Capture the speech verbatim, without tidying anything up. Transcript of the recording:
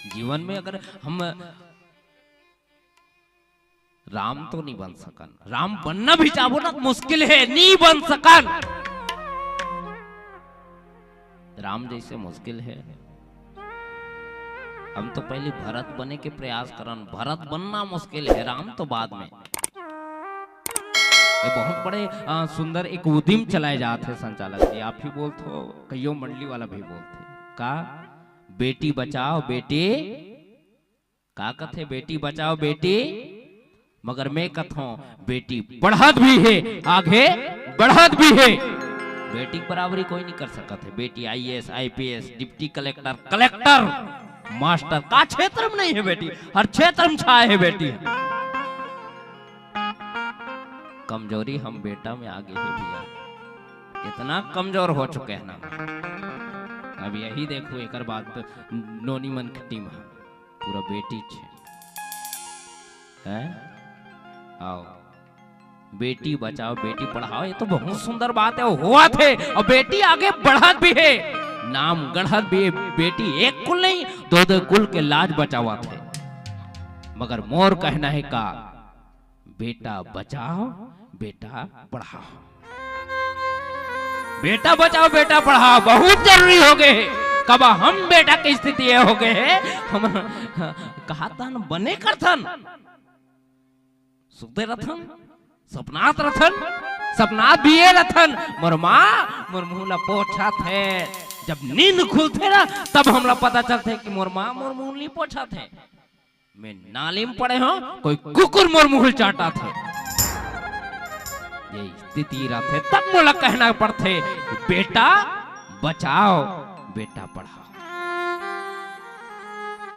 जीवन में अगर हम राम तो नहीं बन सकन, राम बनना भी चाहबो ना, मुश्किल हे, नहीं बन सकन। राम जैसे मुश्किल हे। हम तो पहले भरत बने के प्रयास करन, भरत बनना मुश्किल हे, राम तो बाद में। ये बहुत बड़े, आ, सुंदर एक उदिम चलाए जात हे संचालक जी, आप ही बोलथो, कइयो मंडली वाला भी बोलथे, का बेटी बचाओ बेटी, का कथे, बेटी बचाओ बेटी, मगर मैं कथों बेटी पढ़त भी हे, आगे बढ़त भी हे। बेटी के बराबरी कोई नहीं कर सकत हे। बेटी IAS, IPS, deputy collector, collector, master का क्षेत्र में नहीं हे बेटी, हर क्षेत्र में छाए हे बेटी। कमजोरी हम बेटा में आगे हे भैया, इतना कमजोर हो चुके हैं ना। अब यही देखो, एकर बाद तो नोनी मन के टीम हे, पूरा बेटी छे, हैं? आओ, बेटी बचाओ, बेटी पढ़ाओ, ये तो बहुत सुंदर बात हे, होवत हे, अउ बेटी आगे बढ़त भी हे, नाम गढ़त भी हे। बेटी एक कुल नहीं, दो दो कुल के लाज बचावत हे। मगर मोर कहना हे का, बेटा बचाओ, बेटा पढ़ाओ। बेटा बचाओ, बेटा पढ़ाओ बहुत जरूरी हो गए हे। कब हम बेटा के स्थिति ये हो गए हे, हम कहा तन बने करथन, सुते रथन, सपनात रथन, सपनात भी ये रथन, मोर माँ मोर मुंह ला पोछत हे। जब नींद खुलथे ना, तब हमला पता चलथे कि मोर माँ मोर मुंह नहीं पोछत हे। मैं नाली में पड़े हों, कोई कुकुर मोर मुंह ल चाटत हे। ये स्थिति रथे, तब मोला कहना पड़थे, बेटा बचाओ, बेटा पढ़ाओ।